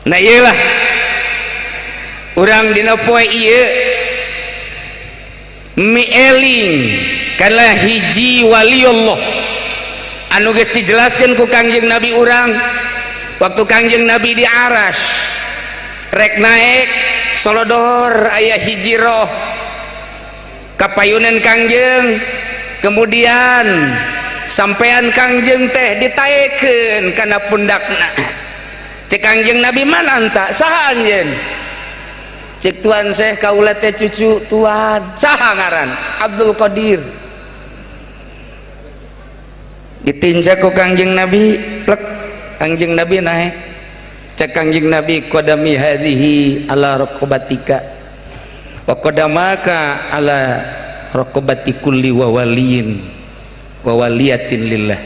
Nah iyalah urang dina poe ieu mieling kana hiji waliullah anu geus dijelaskeun ku Kangjeng Nabi urang waktu Kangjeng Nabi di aras rek naik solodor aya hiji roh kapayunan Kangjeng, kemudian sampean Kangjeng teh ditaekeun kana pundakna. Cek Kangjeng Nabi, man anta, saha anjeun? Cek Tuan Syekh, kaula teh cucu tuan. Saha ngaran? Abdul Qadir. Ditinjak ku Kangjeng Nabi, plek, Kangjeng Nabi naik. Cek Kangjeng Nabi, qadami hadhihi ala raqabatika wa qadamaka ala raqabati kulli wa waliyin wa waliyatin lillah.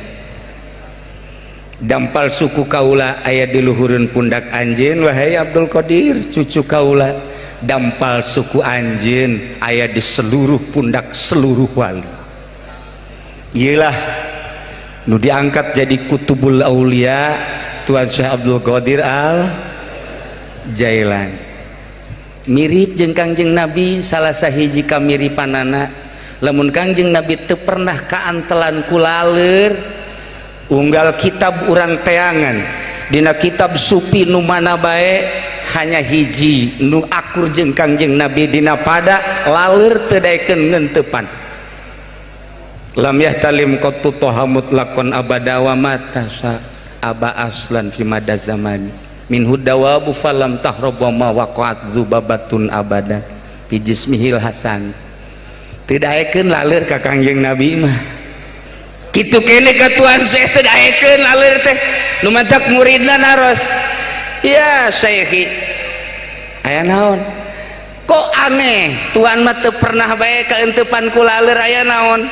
Dampal suku kaula aya di luhureun pundak anjeun wahai Abdul Qadir cucu kaula, dampal suku anjeun aya di seluruh pundak seluruh wali. Iyalah nu diangkat jadi kutubul aulia Tuan Syekh Abdul Qadir Al Jailani. Mirip jeung Kangjeng Nabi salah sahiji kamiripanana, lamun Kangjeng Nabi teu pernah kaantelan ku laleur, unggal kitab urang teangan dina kitab sufi nu mana bae hanya hiji nu akur jeung Kangjeng Nabi dina pada laleur teu daekeun ngenteupan. Lam yahtalim qattu toha mutlaqan abada wa mata aba aslan fi mada zamani minhu dawabu falam tahrab wa ma waqa'at dzubabatun abada fi jismihil hasan. Teu daekeun laleur ka Kangjeng Nabi mah. Kitu kene ka Tuan Syekh teu daekeun laleur teh. Nu mantak muridna naros, ya Syekhi, aya naon kok aneh tuan mah teu pernah bae kaenteupan ku laleur, aya naon?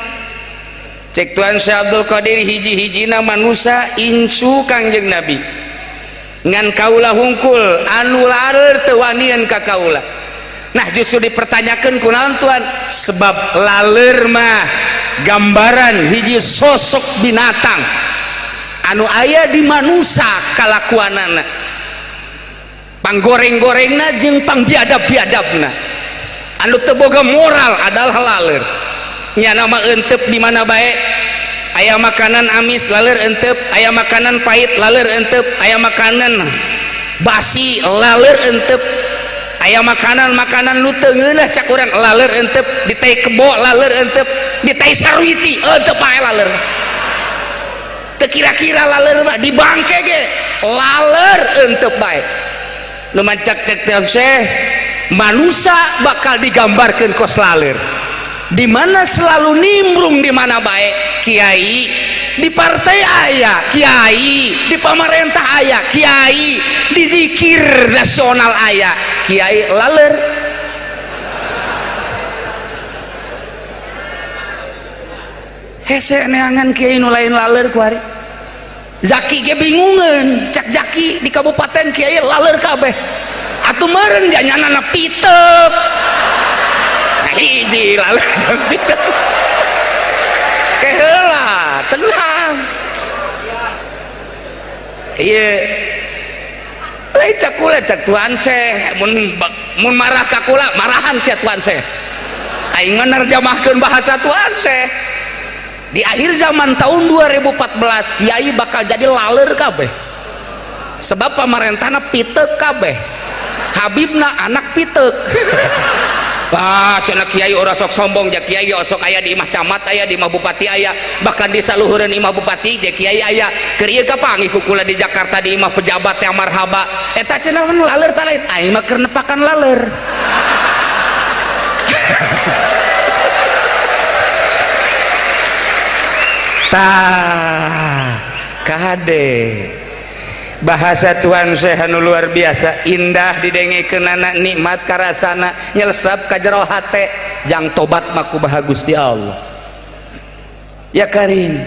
Cek Tuan Syekh Abdul Qadir, hiji-hijina manusa incu Kangjeng Nabi ngan kaula hungkul anu laleur teu wanian ka kaula. Nah justru dipertanyakan kunaon tuan? Sebab laleur mah gambaran hiji sosok binatang anu aya di manusa kalakuanana, panggoreng-gorengna jeung pangbiadab-biadabna, anu teu boga moral adalah laleur. Nyana mah entep di mana bae, aya makanan amis laleur entep, aya makanan pahit laleur entep, aya makanan basi laleur entep, aya makanan-makanan nu teu ngeunah cak urang laleur entep, di tai kebo laleur entep, di tai sarwiti entep bae laleur. Teu kira-kira laleur mah di bangke ge laleur entep bae. Nu mancak cek teh Syekh, manusa bakal digambarkeun kos laleur di mana selalu nimbrung di mana bae. Kiai di partai aya, kiai di pamarentah aya, kiai di zikir nasional aya, kiai laleur. Hese neangan kiai nu lain laleur kuari. Zaki ge bingungeun, cak Zaki di kabupaten kiai laleur kabeh. Atuh meureun janyanana pitek. Hiji lalu pitek. Keheula, tenang. Ieu lain cak kula, cak Tuan Syekh, mun marah ka kula marahan sia Tuan Syekh. Aing mah nerjemahkeun bahasa Tuan Syekh. Di akhir zaman tahun 2014 kiai bakal jadi laleur kabeh. Sebab pamarentahna pitek kabeh. Habibna anak pitek. Wah, cenah kiai ora sok sombong, ja kiai osok aya di imah camat aya, di imah bupati aya, bahkan di saluhureun imah bupati ja kiai aya. Keur ieu kapanggih ku kula di Jakarta di imah pejabat yang marhaba. Eta cenah laleur ta lain, aing mah keur nepakan laleur. Tah, kade bahasa Tuhan Syekh anu luar biasa indah didengekeunana, nikmat karasana, nyelesep ka jero hate, jang tobat mah kumaha Gusti Allah. Ya Karim.